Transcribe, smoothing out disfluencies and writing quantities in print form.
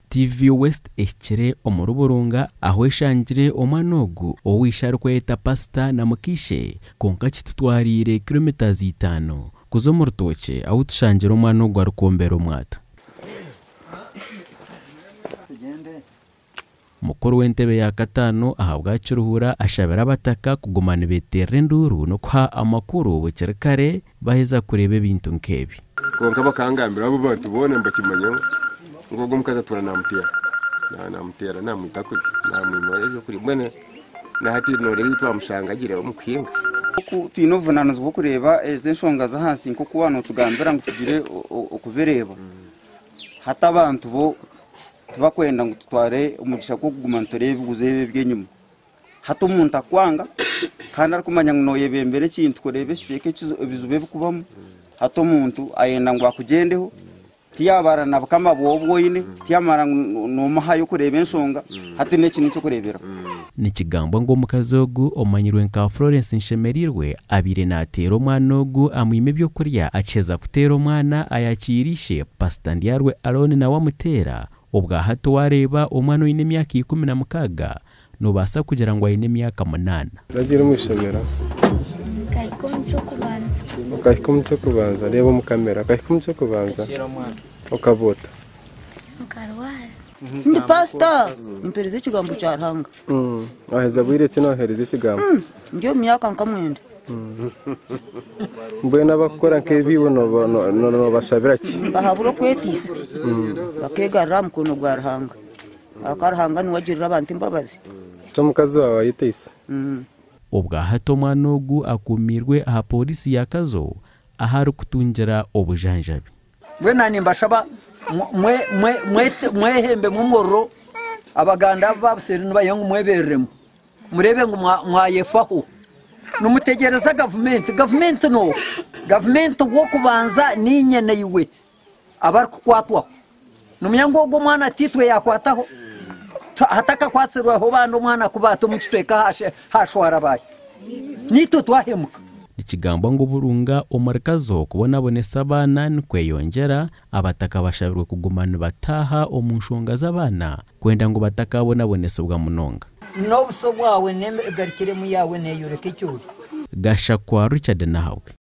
TV West ehikire omuri Burunga ahu eshangire omwana ogu ou ishe arikweyeta pasita na mukaishe kwonka kitutwariire kilomita itaano kuza omu rutookye ahu tushangire omwana ogu arikwombera omwata. Mukuru w'entebe ya kataano ahabwa Kiruhura ashabire abataka kuguma nibeeterera enduuru n'okuha amakuru bukiri kare baheza kureeba ebintu nk'ebi. Kwonka bakangambira abo bantu boona nibakimanyaho ngu ogwo omukazi atuura naamuteera, naamuteera naamwita kubi, naamwima ebyokurya mbwenu na hati nooreeba ei twamushanga agiire omu kuhinga. Oku twine obuvunanizibwa bw'okureeba ezi enshonga z'ahansi nk'oku waaba nootugambira ngu tugire okubireeba. Hati abantu bo tibakwenda ngu tutware omugisha gw'okuguma nitureeba ebiguzi ebi eby'enyima. Hati omuntu akwanga kandi arikumanya ngu nooyebembera ekintu kureeba ekicweka eki ebizibu ebirikubamu, hati omuntu ayenda ngu akugyendeho, tiyabara na bukama bwawe obu oine, tiyamara ngu noomuhayo kureeba enshonga, hati n'eki n'eky'okureeberaho. Nikigambwa ngu omukazi ogu omanyirwe nka Florence Nshemereirwe abaire nateera omwana ogu amwima ebyokurya akiheza kuteera omwana ayakiire ishe Pasita Ndyarwe Aaron nawe amuteera. Obwahati wareeba omwana oine emyaka 16 nobaasa kugira ngu aine emyaka 8. Wagiire omu ishomero? Nkahika omu ky'okubanza. Okahika omu ky'okubanza? Reeba omu kamera. Okahika omu ky'okubanza? Okaba ota? Nkarwara. Ndi pasita, nimpereza ekigambo kya Ruhanga. Waheza bwire ki nohereza ekigambo? Ndi omu myaka nka 9. Mbwenu abakukora nk'ebi iwe noobashabira ki? Mbahabura okwetiisa, bakeegarura aha mukono gwa Ruhanga. Ahakuba Ruhanga niwe agirira abantu embabazi. So omukazi waawe ayeteisa? Obwahati omwana ogu akuumiirwe aha pooriisi ya Kazo ahu arikutungira obujanjabi. Mbwenu naanye nimbashaba mwehembemu omuriro, Abaganda abu babuseeri nibagira ngu mwebereremu, mureebe ngu mwayefaho. Nimutegyereza gavumenti, gavumenti n'oha? Gavumenti ow'okubanza niinye naiwe abarikukwatwaho. Noomanya ngu ogwo omwana tiitwe yaakwataho? Hatakakwatsirweho bandi omwana ku baata omu kicweka haashwara baahi? Niitwe twahemuka. Nikigambwa ngu oburunga omuri Kazo kubonabonesa abaana nikweyongyera, abataka bashabirwe kuguma nibataaha omu nshonga z'abaana kwenda ngu batakabonabonesibwa munonga. N'obuso bwawe n'emigarukiremu yaawe neeyoreka eki ori. Gashakwa Richard Nahabwe.